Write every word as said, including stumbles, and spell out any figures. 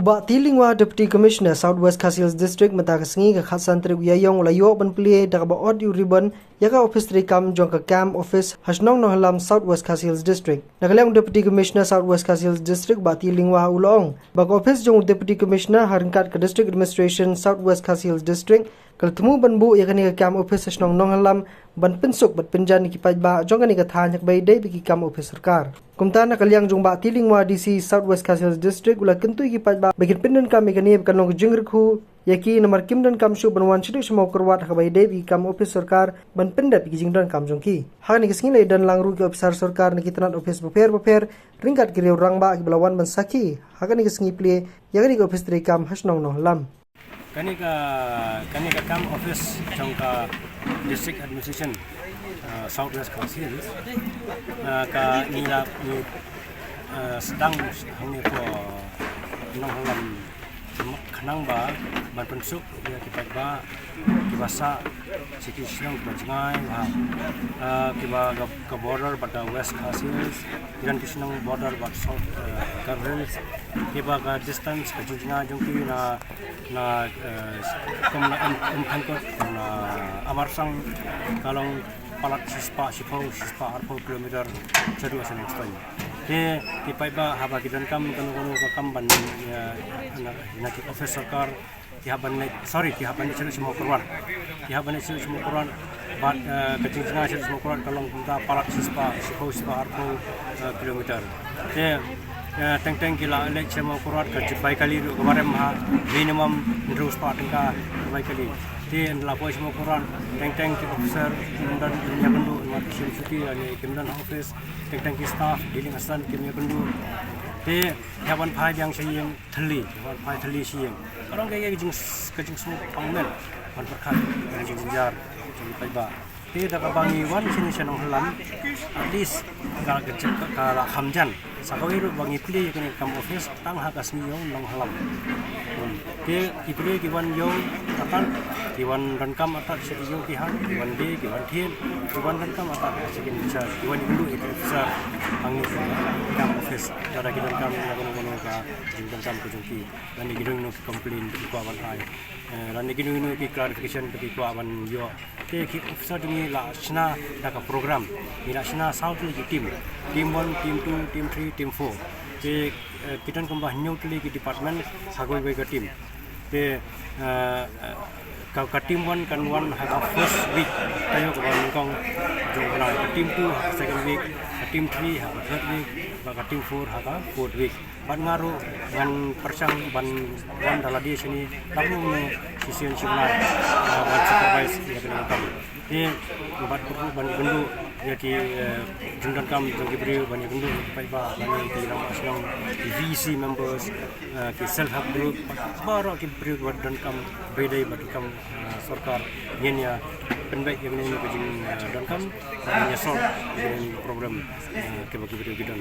U Bah T. Lyngwa, Deputy Commissioner, South West Khasi Hills District, mynta ka sngi ka khatsan tarik u Ïaïong u la ïoh ban plie da kaba ot ïa u ribbon ïa ka ophis treikam jong ka Camp Office ha shnong Nonghalam, South West Khasi Hills District. Na ka liang u Deputy Commissioner, South West Khasi Hills District, Bah T. Lyngwa, u la ong ba ka ophis jong u Deputy Commissioner ha ryngkat ka District Administration South West Khasi Hills District ka la thmu ban buh ïa kane ka Camp Office ha shnong Nonghalam ban pynsuk bad pynjan ïa ki paidbah jong kane ka thaiñ ha kaba ïadei bad ki kam ophis sorkar. Kumta, na ka liang jong u Bah T. Lyngwa, D C South West Khasi Hills District, u la kyntu ïa ki paidbah ba kin pyndonkam ïa kane ba kan long ka jingkyrkhu ïa ki namar kim donkam shuh ban wan shaduh sha Mawkyrwat ha kaba ïadei bad ki kam ophis sorkar ban pyndep ïa ki jingdonkam jong ki. Ha kane ka sngi la ïadon lang ruh ki ophisar sorkar na ki tnat ophis bapher bapher ryngkat ki riew rangbah kiba la wan ban sakhi ha kane ka sngi plie ïa kane ka ophis treikam ha shnong Nonghalam. Kane ka, kane ka Camp Office jong ka District Administration, uh, South West Khasi Hills, uh, ka ngi la, ngi, uh, sdang hangne ha Nonghalam khnang ba ban pynsuk ïa ki paidbah kiba sah sha ki shnong kiba jngai, ha, uh, kiba ka, ka border bad ka West Khasi Hills, ki don ki shnong border bad South, uh, Garo Hills, kiba ka distance, ka jingjngai jong ki na na, eh, kum na Em-, Umpheiñkot, na Amarsang, ka long palat shispah shiphew, shispah arphew kilometer shaduh sha Nongstoiñ. Te ki paidbah haba ki donkam kano kano ka kam ban, eh, na, na ki ophis sorkar, ki hap ban leit, sorry, ki hap ban leit shaduh sha Mawkyrwat. Ki hap ban leit shaduh sha Mawkyrwat, bad, eh, ka jingjngai shaduh sha Mawkyrwat ka long kumta palat shispah shiphew, shispah arphew, eh, kilometer. Te, eh, teng teng ki la leit sha Mawkyrwat ka jingbai kali ruh kaba rem ha, minimum hynriew spah tyngka ka bai kali. Te ynda la poi sha Mawkyrwat, teng teng ki officer kim don ïakynduh, namar ki shim shuti lane kim don ha office, teng teng ki staff, dealing assistant kim ïakynduh. Te ïa ban phai biang sha ïing thylli, ïa ban phai thylli sha ïing. Ka long ka, ka jing, ka jingsngewpang men ban pyrkhat ïa ka jingjynjar jong ki paidbah. Te da kaba ngi wan shane sha Nonghalam, at least ka, ka, ka, ka la kham jan. Sa kawei ruh ba ngi plie ïa kane ka Camp Office tang ha ka sngi ïong Nonghalam. Hmm. Te ki briew ki wan ïong artat, ki wan donkam artat sha ki ïong ki hat, ki wan die, ki wan thied, ki wan donkam artat sha ki in charge, ki wan ïakynduh ïa ki officer hangne ha Camp Office. Lada ki donkam ïa kano kano ka jingdonkam ka jong ki, lane ki don kino ki complain ba ki kwah ban ai, eh, lane kino kino ki clarification ba ki kwah ban ïoh. Te ki officer jong ngi la shna da ka program. Ngi la shna saw tylli ki team. Team one, team two, team three, team four. Te, eh, ki don kumba hynñiew tylli ki department ha kawei kawei ka team. Te, eh, eh, ka, ka team one kan wan ha ka first week taïew kaba nyngkong jong u bnai. Ka team two ha ka second week, ka team three ha ka third week, bad ka team four ha ka fourth week. Bad nga ruh ngan pyrshang ban wan da lade shane, lada ym ne shisien shibnai, ah, ban supervise ïa kane ka kam. Te bad ruh ban ïakynduh ïa ki, eh, jingdonkam jong ki briew, ban ïakynduh ïa ki paidbah, ban ïa ki rangbah shnong, ki V E C members, eh, ki self help group, baroh ki briew ba donkam ba ïadei bad ki kam, eh, sorkar, ngin ïa pynbeit ïa kane ka jing, eh, donkam, ngin ïa solve ïa kane ka problem, eh, kaba ki briew ki don.